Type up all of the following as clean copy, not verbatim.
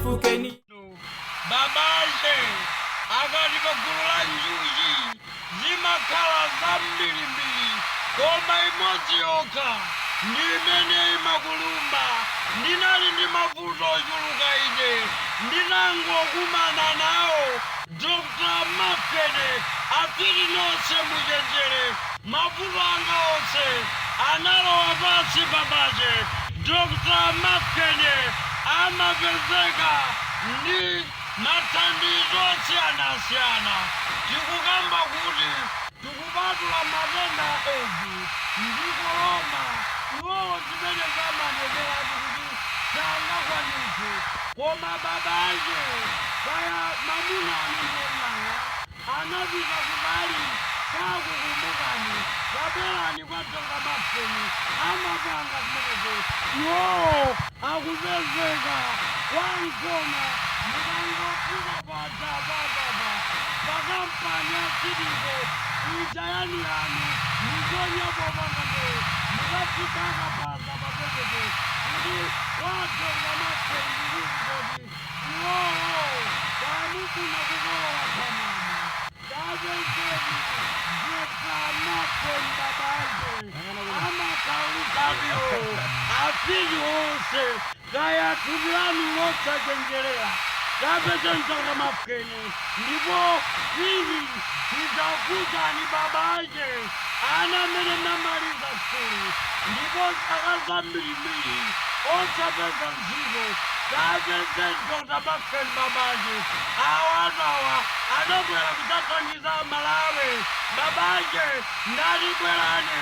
Mafukeni. Babaje akati pagulu la njuchi zimakhala zambirimbiri, koma imodzi yokha ndi imene imakuluma. Ndinali ndi mavuto ochuluka, ine ndinangokumana nawo Dr. Mafene. Afiti nonse muchenjere, mavuto anga onse analowa pansi. Babaje Dr. Mafene amapezeka ndi mathandizo osiyanasiyana. Tikukamba kuti tikupatula matenda edzi ndi korona, iwowo zimene zamaneneratu kuti sangakwanitse, koma babaje kaya mamuna anondonanga anapita kutali, sakukumbukani. Kabwerani kwa Dr. Mafeni, amapanga zimenezo. Iwowo akupezeka kwangona mukangofika padabababa pakampani ya Sidiko ija yanu yanu mikonyapo nde mukafika kapaza papetepo kuti kwa Dr. Mafeni. Ndikuti kodi iwowo kamufuna kukolola pamama kapezeni Dr. Mafeni. Babaje amakaulikabio afiki onse kaya thupi lanu losachenjerera, kapezeni Dr. Mafeni, ndipo fiki tidzakuzani. Babaje ana amene namaliza sukulu ndipo zaka zambirimbiri osapeza ntchito, kapezeni Dr. Mafeni. Babaje awatu awa anabwera kudzathandiza Malawi. Babaje ndalibwerani,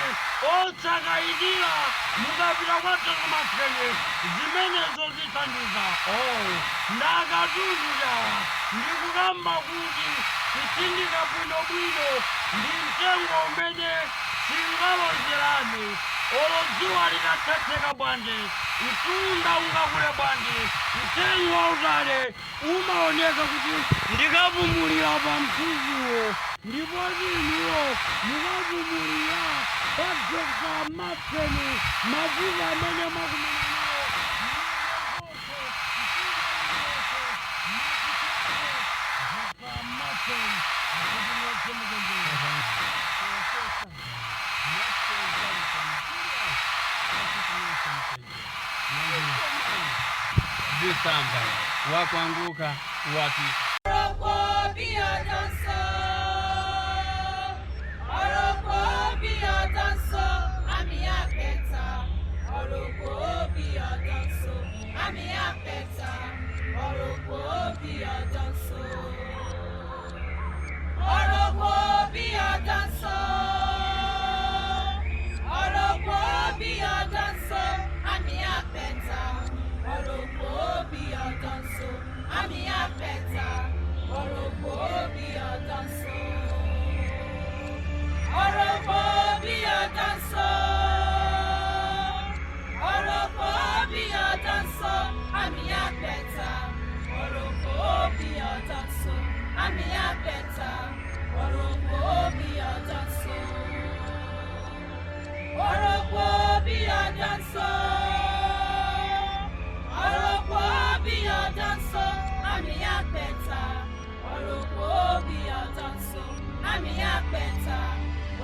osakayikira mukapita kwa Dr. Mafeni, zimenezo zithandiza. Oh, ndakatundu chawa ndikukamba kuti kutsindika bwinobwino ndi mtengo umene singalozerani. Olo dzuwa litathetheka bwanji, mtunda ungakule bwanji, mtengo wautali umaoneka kuti ndikapumulira pa mthunziwo, ndipo inuwo mukapumulira pa Dr. Mafeni. Mavuto amene mwakumana nawo Dr. Mafeni akuti nonse muchenjere. Zisamba wakuanguka wapita. Ọ̀rọ̀ pọ̀ bí ọjọ́ ń sọ. Ọ̀rọ̀ pọ̀ bí ọjọ́ ń sọ. Àmì àpẹta. Ọ̀rọ̀ pọ̀ bí ọjọ́ ń sọ. Àmì àpẹta. Ọ̀rọ̀ pọ̀ bí ọjọ́ ń sọ. Ọ̀rọ̀ pọ̀ bí ọjọ́ ń sọ. Ọ̀rọ̀ pọ̀ bí ọjọ́ ń sọ. Àmì àpẹta. Ọ̀rọ̀ pọ̀ bí ọjọ́ ń sọ. Àmì àpẹta. Ọ̀rọ̀ pọ̀ bí ọjọ́ ń sọ. Ọ̀rọ̀ pọ̀ bí ọjọ́ ń sọ. Ọ̀rọ̀ pọ̀ bí ọjọ́ ń sọ. Àmì àpẹta. Ọ̀rọ̀ pọ̀ bí ọjọ́ ń sọ. Àmì àpẹta. Ọ̀rọ̀ pọ̀ bí ọjọ́ ń sọ. Ọ̀rọ̀ pọ̀ bí ọjọ́ ń sọ. Ọ̀rọ̀ pọ̀ bí ọjọ́ ń sọ. Àmì àpẹta. Ọ̀rọ̀ pọ̀ bí ọjọ́ ń sọ. Àmì àpẹta.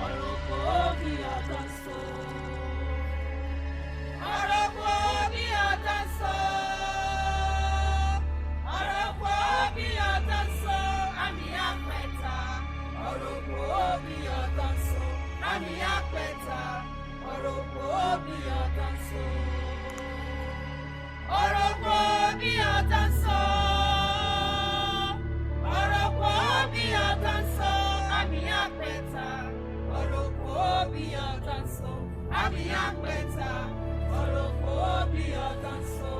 Ọ̀rọ̀ pọ̀ bí ọjọ́ ń sọ. Ọ̀rọ̀ pọ̀ bí ọjọ́ ń sọ. Ọ̀rọ̀ pọ̀ bí ọjọ́ ń sọ. Àmì àpẹta. Ọ̀rọ̀ pọ̀ bí ọjọ́ ń sọ. Àmì àpẹta. Ọ̀rọ̀ pọ̀ bí ọjọ́ ń sọ. Ọ̀rọ̀ pọ̀ bí ọjọ́ ń sọ. Ọ̀rọ̀ pọ̀ bí ọjọ́ ń sọ. Àmì àpẹta. Ọ̀rọ̀ pọ̀ bí ọjọ́ ń sọ. Àmì àpẹta. Ọ̀rọ̀ pọ̀ bí ọjọ́ ń sọ.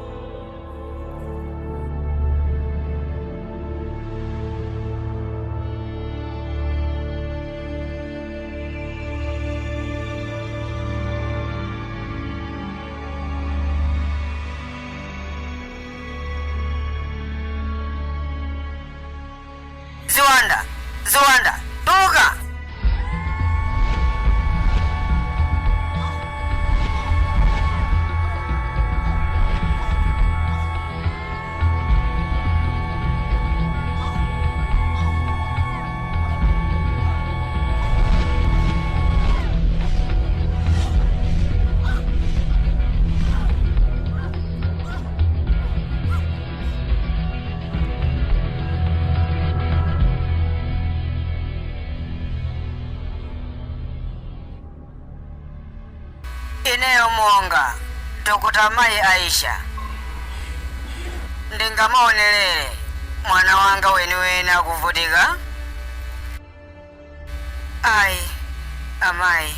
Ziwanda, ziwanda, tuluka! Ineyo monga Dr. Mayi Aisha ndingamaonerere mwana wanga weniweni akuvutika? Ayi amayi,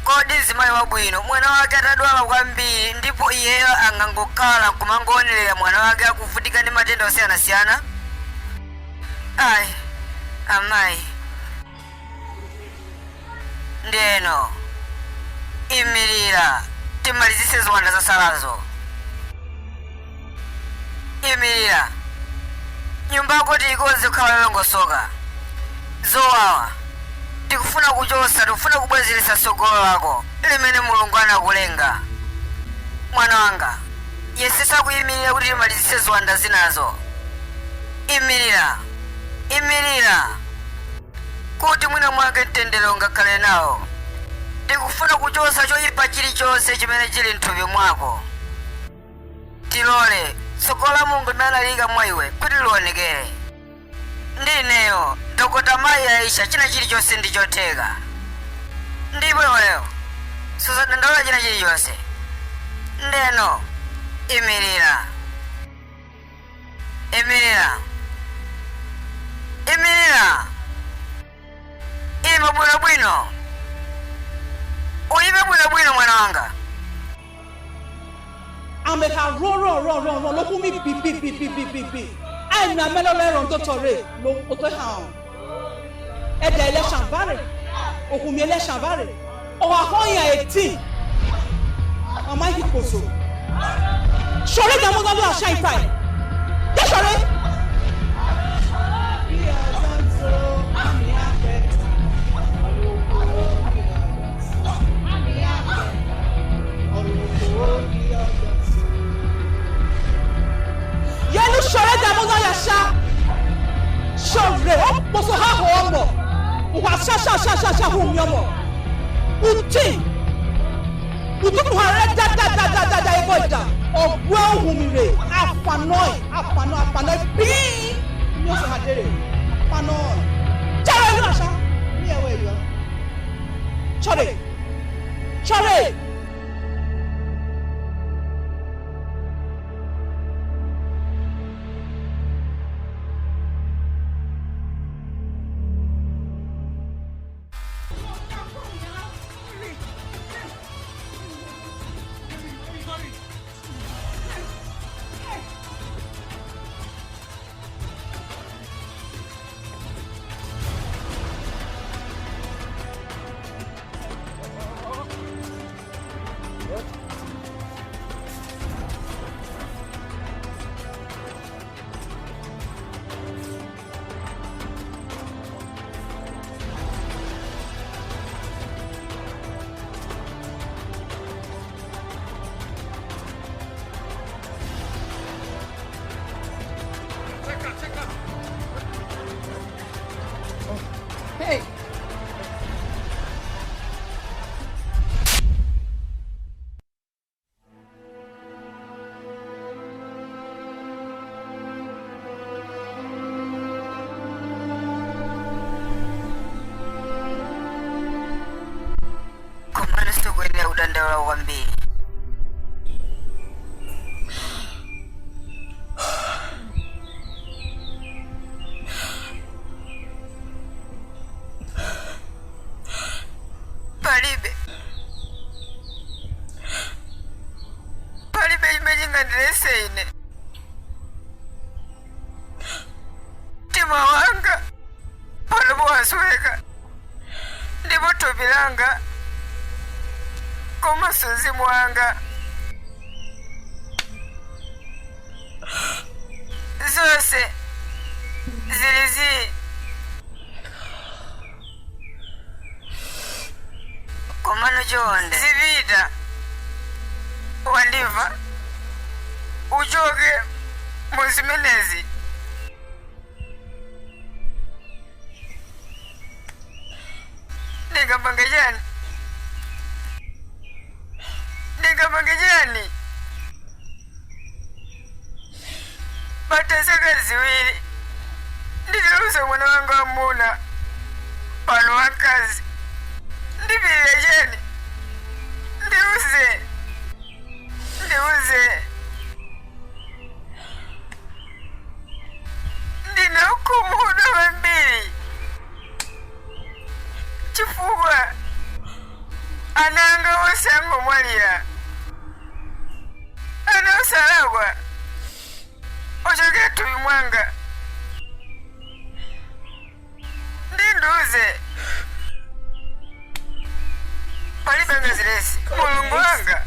kodi mzimayi wabwino mwana wake atadwala kwambiri ndipo iyeyo angangokhala kumangoonerera mwana wake akuvutika ndi matenda osiyanasiyana? Ayi amayi, ndeno imirira timalizise ziwanda zasalazo. Imirira, nyumba yako tiikonze kukhala yolongosoka. Zowawa tikufuna kuchosa, tikufuna kubwezeretsa tsogolo lako limene Mulungu anakulenga. Mwana wanga, yesesa kuyimirira kuti timalizise ziwanda zinazo. Imirira, imirira, kuti mwina mwake mtendere ungakhale nawo. Tikufuna kuchosa choyipa chilichonse chimene chili mthupi mwako. Tilole tsogolo la Mulungu limene analiyika mwa iwe kuti lionekere. Ndi ineyo Dr. Mayi Aisha, china chilichonse ndi chotheka, ndipo iweyo suzadandaula china chilichonse. Ndeno imirira, imirira, imirira, ima bwinobwino, uyime bwinobwino mwana wanga. Ameka run run run run run lokun mi bi bi bi bi bi bi bi aina mẹlọlọ ẹrọ ntọtọ re lo oto hàn ẹdẹ election vare okun mi election vare ọwọ akọyin 18 ọmọ yìí kòso sọ̀rọ̀ ìdààmú àṣà ìta ẹ̀ dé sọ̀rọ̀. Yẹnu sọ̀rọ̀ ìdààmú àṣà sọ̀rọ̀ ó kòso ha hó ọmọ wà ṣáṣáṣáṣá hù mí ọmọ ùtí ùtútù ààrẹ dáadáadáadáa ẹbọ ìdá ọgbọ́n ohun mi rè afanoi afanoi afanoi bíi ní oṣù àdèrè afanoi jẹ́rọ inú àṣà ní ẹ̀wọ̀ ẹ̀yọ́ sọ̀rọ̀ sọ̀rọ̀. Hey! Komano sikuyenera kudandaula kwambiri. Palibe, palibe chimene chingandirese ine. Mtima wanga panopo wasweka, ndipo thupi langa komanso mzimu wanga zonse zili zii. Komano chonde zipita, wandimva? Uchoke muzimenezi. Ndingapange chani? Ndingapange chani? Patha zaka 2 nditaluza mwana wanga wamuna, pano wamkazi. Ndipirira chani? Ana anga onse angomwalira, ana osalakwa ochokera thupi mwanga. Ndinduze palibe ngazilesi. Mulungu wanga,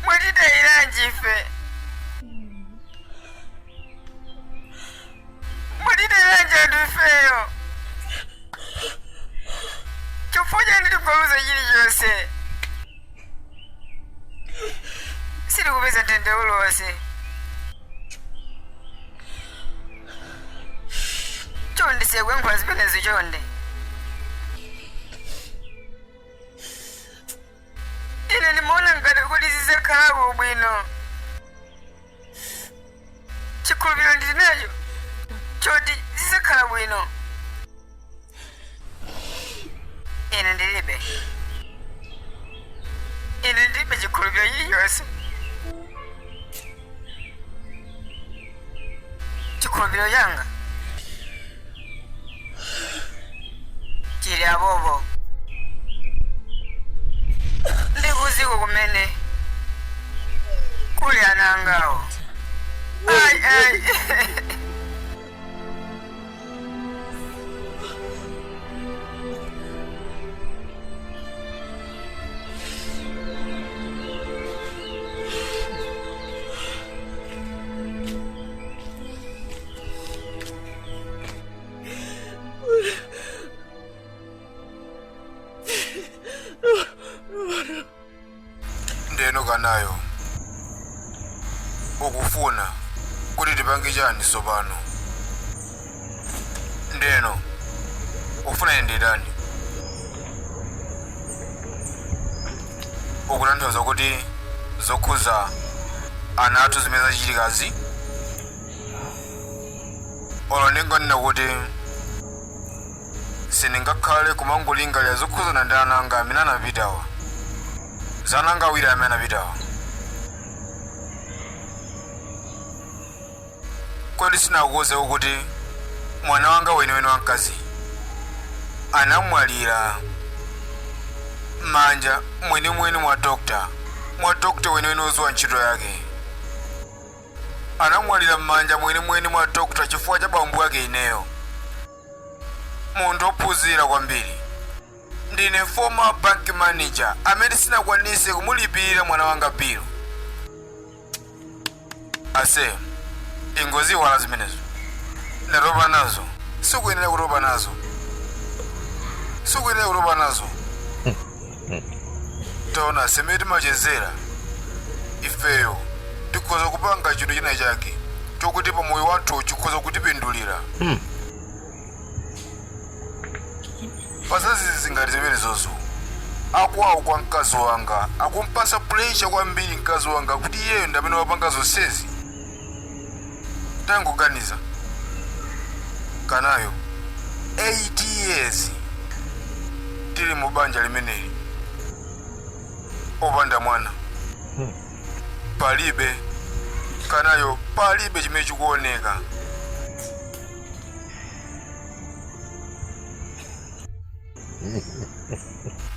mwatitayiranji ife? Mwatitayiranji anthu ifeyo? Chifukwa chani tikuluza chilichonse, sitikupeza mtendere uliwonse? Chonde, siya kuyankhula zimenezo, chonde. Ine ndimaona ngati kuti zizakhalako bwino. Chikhulupiriro ndili nacho choti zizakhala bwino. Ine ndilibe chikhulupiriro chilichonse. Chikhulupiriro changa chili apopo ndi kuziko kumene kuli ana angawo. Ayi, ayi. Ndeno kanayo, ukufuna kuti tipange chani tsopano? Ndeno ukufuna ine nditani? Ukutanthauza kuti zokhuza ana athu zimene zachitikazi? Olo ndingonena kuti sindingakhale kumangolingalira zokhuzana ndi ana anga amene anapitawa, za ana anga awiri amene anapitawa. Kodi sinakuwuzeko kuti mwana wanga weniweni wamkazi anamwalira manja mwenimweni mwa dokta, mwa dokta weniweni wodziwa ntchito yake? Anamwalira m'manja mwenimweni mwa dokta chifukwa cha bambo ake ineyo, munthu ophunzira kwambiri. Ndine former bank manager amene sinakwanise kumulipirira mwana wanga bill. Ase, ingoziwala zimenezo, ndatopa nazo. Sikuyenera kutopa nazo, sikuyenera kutopa nazo. Taona, semene timachezera ifeyo, tikhoza kupanga chinthu china chake chokuti pamoyo wathu chikhoza kutipindulira. Pazazizi ngati zimenezozo, akwawo kwa mkazi wanga akumpasa pressure kwambiri mkazi wanga kuti iyeyo ndi amene wapanga zonsezi. Tangoganiza kanayo, 8 years tili mu banja limeneli opanda mwana. Palibe kanayo, palibe chimene chikuoneka.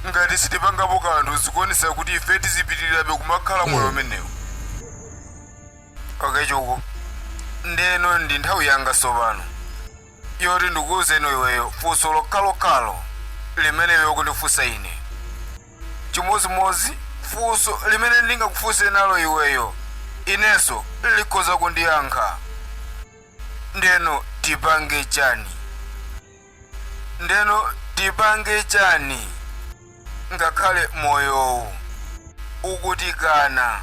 Ngati sitipangapo kanthu, zikuonesa kuti ife tizipitirirabe kumakhala moyo umenewu. Okay, choko ndeno ndi nthawi yanga tsopano yoti ndikuwuzeni iweyo funso lokhalokhalo limene iwe ukundifunsa ine, chimodzimodzi funso limene ndingakufunse nalo iweyo, inenso likhoza kundiyankha. Ndeno tipange chani? Ndeno tipange chani ngakhale moyowu ukutikana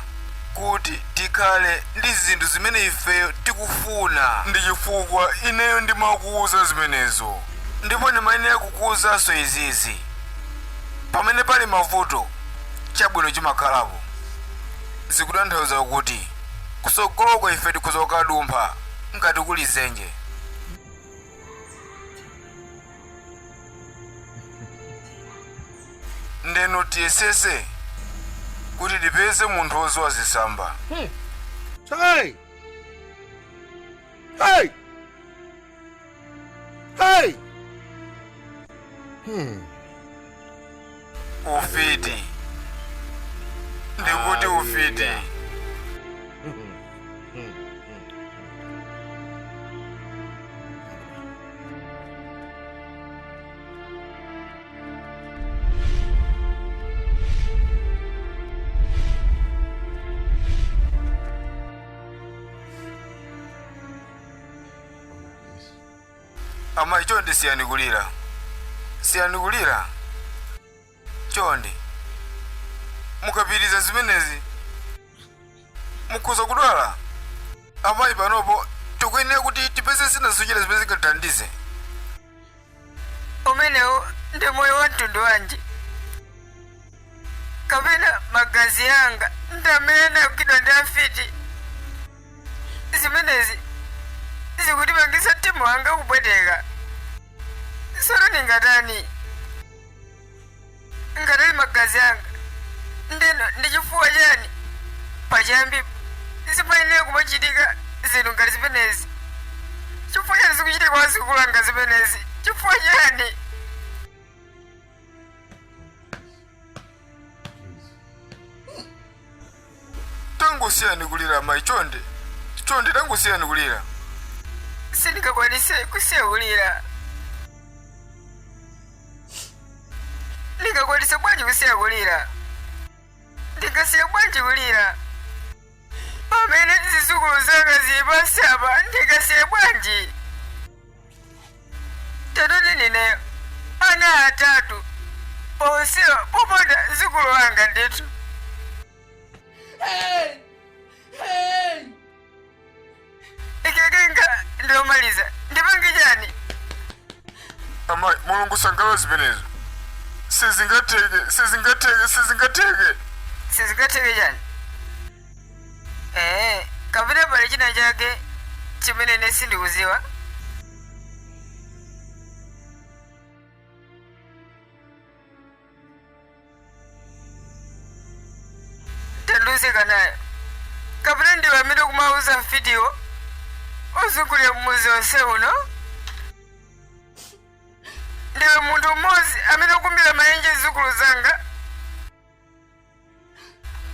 kuti tikhale ndi zinthu zimene ifeyo tikufuna? Ndi chifukwa ineyo ndimakuwuza zimenezo, ndipo ndimayenera kukuwuzanso izizi: pamene pali mavuto, chabwino chimakhalapo. Zikutanthauza kuti kusogoloko ife tikhoza kukadumpha ngati kuli dzenje. Ndeno tiyesese kuti tipeze munthu wodziwa zisamba. Hey! Hey! Hey! Ufiti, ndikuti ufiti. Amayi, chonde siyani kulira, siyani kulira chonde. Mukapitiriza zimenezi mukhoza kudwala. Amayi, panopo tikuyenera kuti tipeze zina zochita zimene zingathandize. Umenewu ndi moyo wa mtundu wanji? Kapena magazi anga ndi amene anagwidwa ndi afiti? Zimenezi zikundipangitsa mtima wanga kupweteka. Sono ndingatani ngati ali magazi anga? Ndeno ndi chifukwa chani pachiyambi zimayenera kumachitika zinthu ngati zimenezi? Chifukwa chani zikuchitika kwa azukulu anga zimenezi? Chifukwa chani? Tangosiyani kulira amayi, chonde, chonde, tangosiyani kulira. Sindingakwanise kusiya kulira. Ndingakwanise bwanji kusiya kulira? Ndingasiya bwanji kulira pamene zizukulu zanga zili pansi apa? Ndingasiye bwanji? Tatoti ndineyo ana atatu onsewa popanda mzukulu wanga ndithu. Hey! Hey! Ikekenga ndiomaliza, ndipange chani? Amayi, Mulungu sangalole zimenezo. Sizingatheke, sizingatheke, sizingatheke. Sizingatheke chani? Ee, kapena pali china chake chimene ine sindikuziwa? Tandiuze kanayo, kapena ndiwe amene ukumauza mfitiwo ozungulira mmuzi onse uno? Ndiwe munthu mmodzi amene ukumbira maenje zizukulu zanga?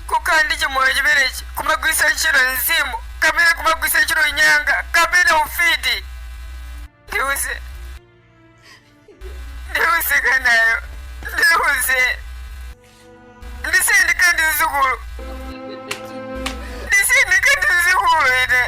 Kukhala ndi chimoyo chimenechi, kumagwiritsa ntchito mzimu kapena kumagwiritsa ntchito nyanga kapena ufiti? Ndiuze, ndiuze kanayo, ndiuze. Ndisiye ndikhale ndi zizukulu, ndisiye ndikhale ndi zizukulu ine.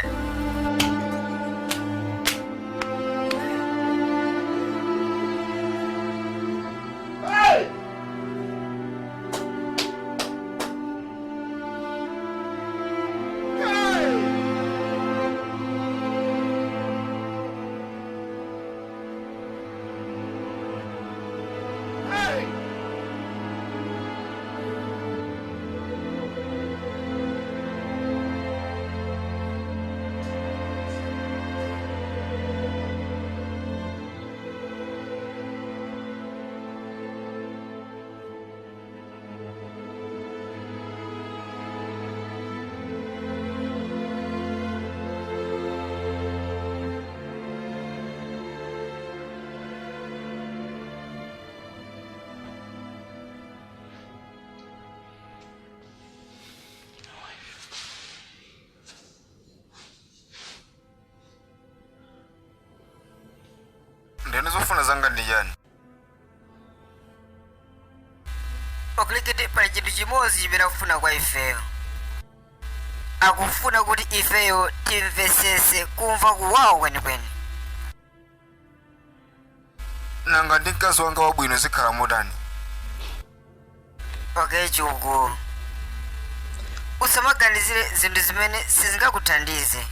Ndeno zofuna zanga ndi chani? Okulikiti, pali chinthu chimodzi chimene akufuna kwa ifeyo. Akufuna kuti ifeyo timvesese kumva kuwawa kwenikweni. Nanga ndi mkazi wanga wabwino zikhala motani? Okay, Chuku, usamaganizire zinthu zimene sizingakuthandize.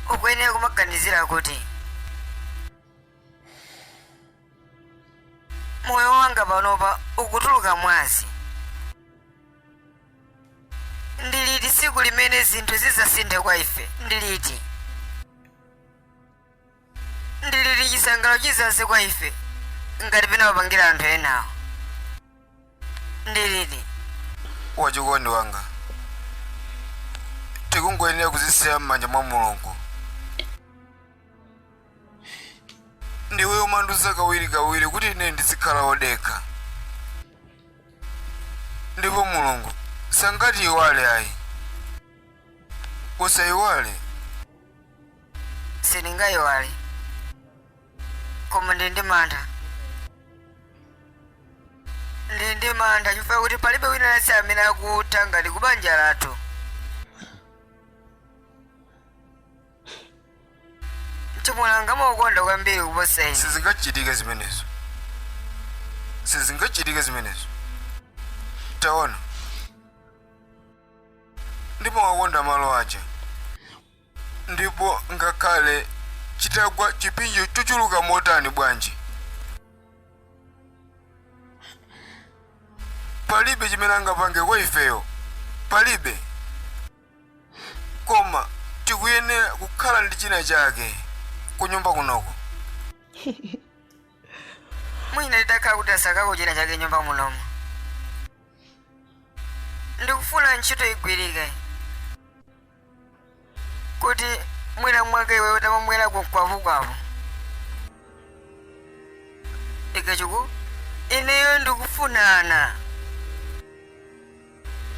Ukuyenera kumaganizira kuti moyo wanga panopa ukutuluka mwazi. Ndi liti tsiku limene zinthu zidzasinthe kwa ife? Ndi liti? Ndi liti chisangalalo chidzadze kwa ife ngati pena wapangira anthu enawo? Ndi liti? Wachikondi wanga, tikungoyenera kuzisiya m'manja mwa Mulungu. Ndiwe umandiuza kawirikawiri kuti ine ndizikhala wodekha. Ndipo Mulungu sangatiiwale ayi. Usayiwale. Sindingayiwale, koma ndili ndi mantha, ndili ndi mantha chifukwa kuti palibe wina aliyense amene akutha ngati kubanja lathu. Mchimwene wanga amakukonda kwambiri kuposa ine. Sizingachitike zimenezo, sizingachitike zimenezo. Taona, ndimawakonda malo aja, ndipo ngakhale chitagwa chipsinjo chochuluka motani bwanji, palibe chimene angapange kwa ifeyo, palibe. Koma tikuyenera kukhala ndi china chake kunyumba kunoko. Mwina titakhala kuti tasakako china chake nyumba munomo. Ndikufuna ntchito igwirike kuti mwina mwake iwe utamamwera kunkwavunkwavu. Ikechukwu, ineyo ndikufuna ana.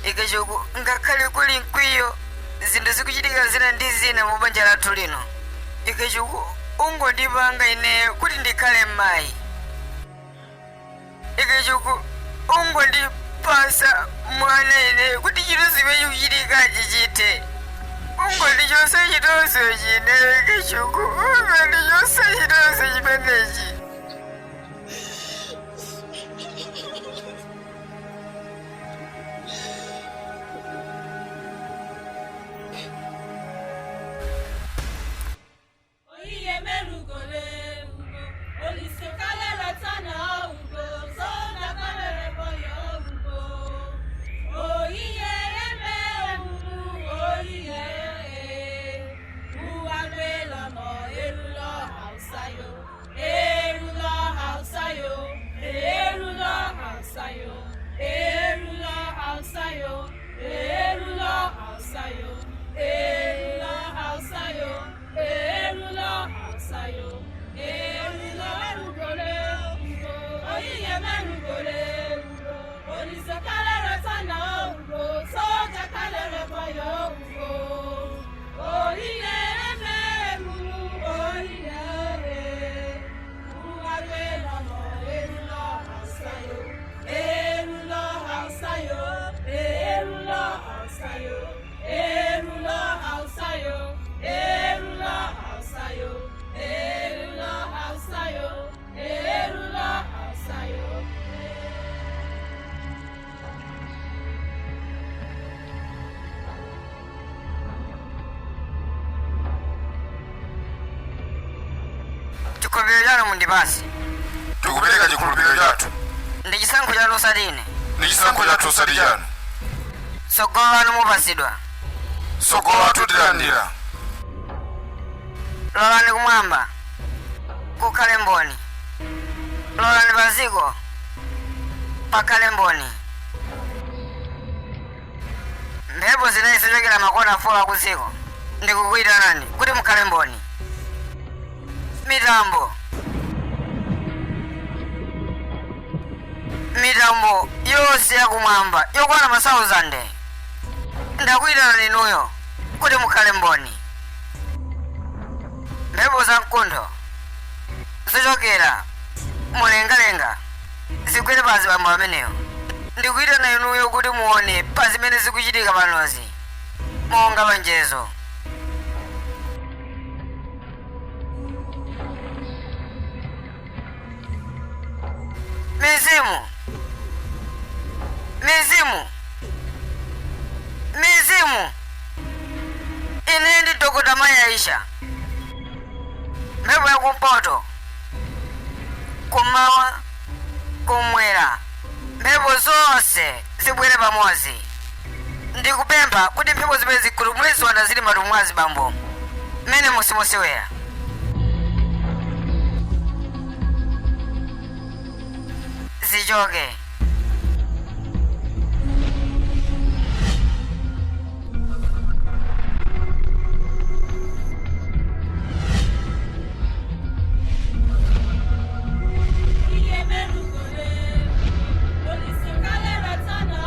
Ikechukwu, ngakhale kuli mkwiyo, zinthu zikuchitika zina ndi zina mu banja lathu lino. Ikechukwu, ungondipanga ineyo kuti ndikhale mayi. Ikechukwu, ungondipasa mwana ineyo kuti chitonzo chimene chikuchitikachi chithe. Ungondichosa chitonzo ineyo, Ikechukwu, ungondichosa chitonzo chimenechi. Oyiye merugole ugo, olise kalere tana ugo, sona kalere boyo ugo. Oyiye eme emu, oyiye e. Uwagbe lọnà eru lọ Hausa yo, eru lọ Hausa yo, eru lọ Hausa yo, eru lọ Hausa yo, eru lọ Hausa yo, eru lọ Hausa yo, eru lọ Hausa yo, eru lọ merugole ugo, oyiye merugole ugo, olise kalere tana ugo, soja kalere boyo ugo. Oyiye eme emu, oyiye e. Uwagbe lọnà eru lọ Hausa yo, eru lọ Hausa yo, eru lọ Hausa yo, eru lọ Hausa yo, eru lọ Hausa yo, eru lọ Hausa yo, eru lọ Hausa yo. Chikhulupiriro chanu mundipase. Tikupereka chikhulupiriro chathu. Ndi chisankho chanu osati ine. Ndi chisankho chathu osati chanu. Tsogolo lanu mupasidwa. Tsogolo lathu tilandira. Lolani kumwamba kukhale mboni. Lolani padziko pakhale mboni. Mphepo zinayi zochokera makona folo akudziko, ndikukuyitanani kuti mukhale mboni. Mitambo, mitambo yonse yakumwamba yokwana masauzande, ndakuyitanani inuyo kuti mukhale mboni. Mphepo za mkuntho zochokera mlengalenga zigwere pa azibambo amenewo. Ndikuyitana inuyo kuti muone pa zimene zikuchitika panozi monga lonjezo. Mizimu, mizimu, mizimu! Ine ndi Dokota Mayi Aisha. Mphepo yakumpoto, kummawa, kumwera, mphepo zonse zibwere pamodzi. Ndikupempha kuti mphepo zimene zikutumule ziwanda zili m'matupi mwa azibambo mmene musimusewera. Zichoke. Iye merugole, olise kalere tana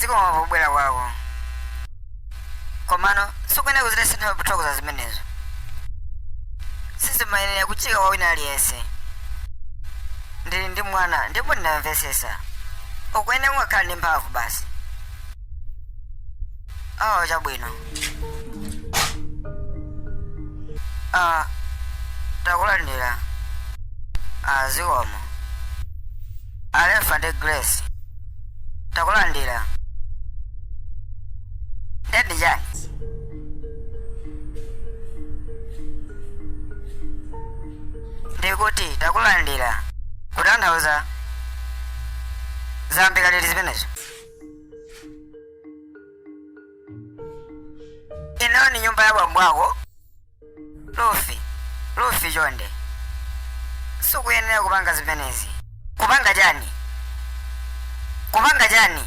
Zikomo pobwera kwako. Komano sikuyenera kuzitayitsa nthawi pothokoza zimenezo. Sizimayenera kuchitika kwa wina aliyense. Ndili ndi mwana ndipo ndinamvetsetsa. Ukuyenera kungokhala ndi mphamvu basi. Oh, chabwino. Ah, takulandira. Ah, zikomo. Alefa ndi Grace. Takulandira. Ndi chani? Ndikuti takulandira. Kutanthauza zayambika liti zimenezo? Ino ni nyumba ya bambo ako? Lufi, Lufi chonde. Sukuyenera kupanga zimenezi. Kupanga chani? Kupanga chani?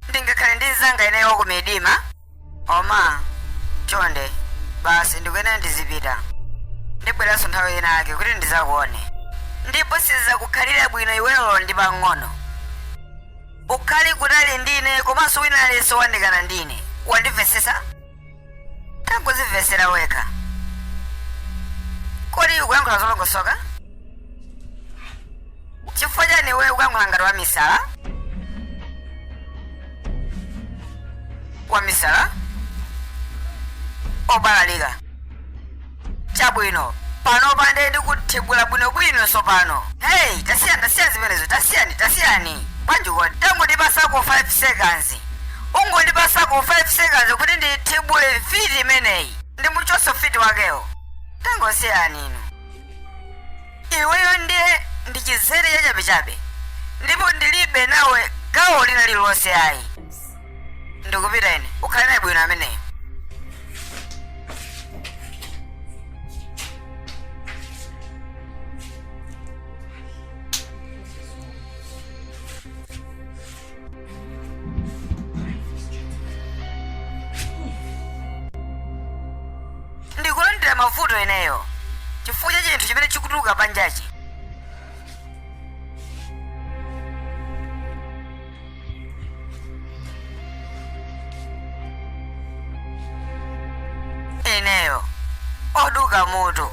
Ndingakhale ndi mzanga ineyo wa kumidima? Oma, chonde, basi ndikuyenera ndizipita. Ndibweranso nthawi ina yake kuti ndizakuone. Ndipo sizakukhalira bwino iweyo ndi pang'ono. Ukhale kutali ndine komanso wina aliyense woyandikana ndine. Wandimvetsetsa? Tangozimvetsera wekha. Kodi ukuyankhula zolongosoka? Chifukwa chani iwe ukuyankhula ngati wamisala? Wamisala? Obalalika. Chabwino, panopa ndiye ndikuthibula bwinobwino tsopano. Hey, tasiyani, tasiyani zimenezo, tasiyani, tasiyani. Bwanji kodi? Tangondipasako 5 seconds. Ungondipasako 5 seconds kuti ndithibule mfiti imeneyi. Ndimuchotse ufiti wakewo. Tangosiyani inu. Iweyo ndiye ndi chizere chachabechabe. Ndipo ndilibe nawe gawo lina lililonse ayi. Ndikupita ine. Ukhale naye bwino ameneyo. Ndikulandira mavuto ineyo chifukwa cha chinthu chimene chikutuluka panjachi. Ineyo oduka mutu.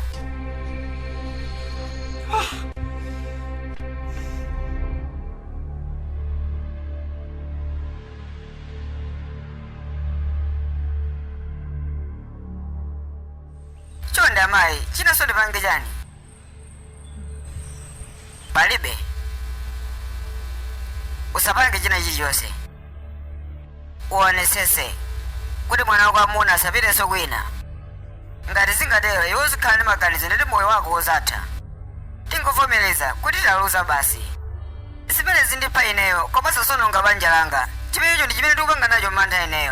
Chonde amayi, chinanso ndipange chani? Palibe. Usapange china chilichonse. Uonesese kuti mwana wako wamuna asapitenso kwina. Ngati zingatero, iwe uzikhala ndi maganizo nditi moyo wako uzatha. Tingovomereza kuti taluza basi. Zimene zindipha ineyo komanso zononga banja langa. Chimenecho ndi chimene ndikupanga nacho mantha ineyo.